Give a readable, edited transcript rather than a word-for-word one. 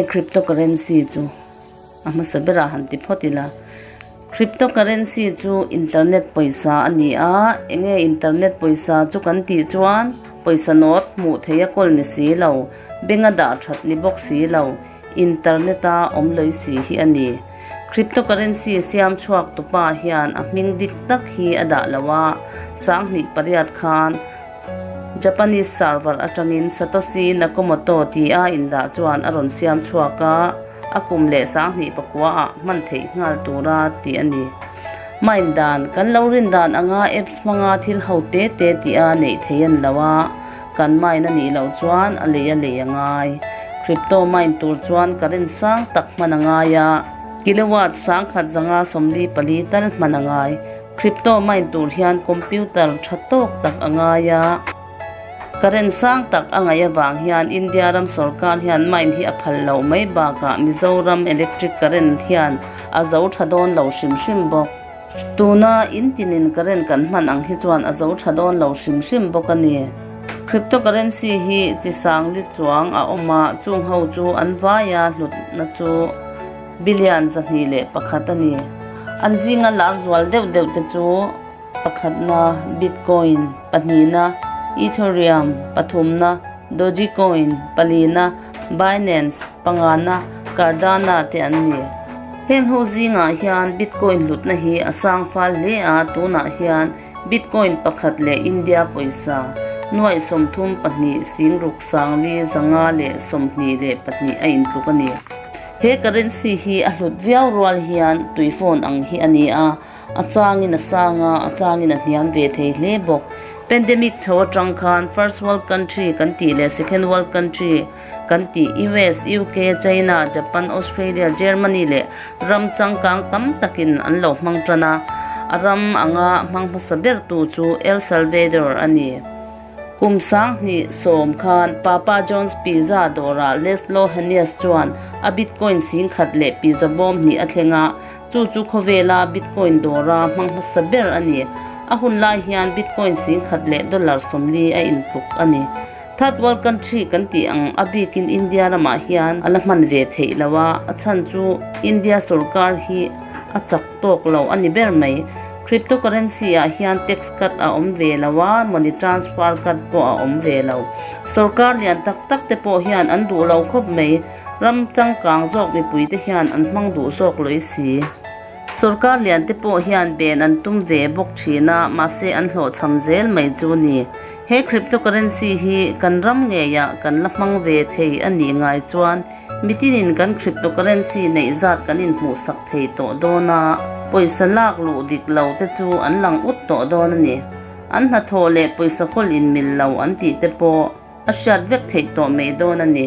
cryptocurrency chu a hmasa berah han ti phawt ila. Cryptocurrency chu internet pawisa a ni a, enge internet pawisa chu kan tih chuan pawisa nawt hmuh theih a kawl ni si lo, bank a dah that ni bawk si lo, internet a awm lawih si hi a ni. Cryptocurrency siam chhuak tupa hian a hming dik tak hi a dah lo a, 2008 khan Japanese server atangin Satoshi Nakamoto tia indah chuan a rawn siam chhuak a, a kum leh 2009 ah hman theih nghal tura tih a ni. Mine dan, Kan lo rin dan anga apps hmanga thil ho te te tia neih thei an lo a, kan mine a nih loh chuan a lei a lei a ngai. Crypto mine tur chuan current sang tak hman a ngai a, kilowatt 1544 tal hman a ngai. Crypto mine tur hian computer tha tawk tak a ngai a, current sang tak a ngaih avang hian India ram sorkar hian mine hi a phal loh mai bakah Mizoram electric current hian a zo tha dawn lo hrim hrim bawk. Tuna in tinin current kan hman ang hi chuan a zo tha dawn lo hrim hrim bawk a ni. Cryptocurrency hi chi sang li chuang a awm a, chung ho chu an vaia hlutna chu billion 201 a ni. An zinga lar zual deuh deuh te chu pakhatna Bitcoin, pahnihna Ethereum, pathumna Dogecoin, palina Binance, pangana Cardano te an ni. Heng ho zingah hian Bitcoin hlutna hi a sang fal hle a, tunah hian Bitcoin pakhat leh India pawisa nuaih 32 sing ruk sangli 522 a intluk a ni. He currency hi a hlut viau rual hian tui phone ang hi a ni a, a changin a sang a, a changin a hniam ve thei hle bawk. Pandemic chho atang khan first world country kan tih leh second world country kan tih US, UK, China, Japan, Australia, Germany leh ram changkang tam takin an lo hmang tan a, a ram anga hmang hmasa ber tu chu El Salvador a ni. Kum 2010 khan Papa John's Pizza dawrah Laszlo Hanyecz chuan a Bitcoin 10,000 leh pizza bawm hnih a thleng a, chu chu khawvela Bitcoin dawra hmang hmasa ber a ni. A hun lai hian Bitcoin 10,000 leh dollar 40 a intluk a ni. Third world country kan tih ang a bikin India ramah hian a la hman ve theih lo a, a chhan chu India sorkar hi a chak tawk lo a ni ber mai. Cryptocurrency ah hian tax cut a awm ve lo a, money transfer cut pawh a awm ve lo. Sorkar lian tak tak te pawh hian an duh lo khawp mai, ram changkang zawk mipui te hian an hmang duh zawk lawih si. Sorkar lian te pawh hian ben an tum ve bawk thin a, mahse an hlawhchham zel mai chu ni. He cryptocurrency hi kan ram ngeiah kan la hmang ve thei a nih ngai chuan mitinin kan cryptocurrency neih zat kan inhmuhsak thei tawh dawn a, pawisa lak luh dik lo te chu an lang ut tawh dawn a ni. An hnathawh leh pawisa kawl inmil lo an tih te pawh a hriat vek theih tawh mai dawn a ni.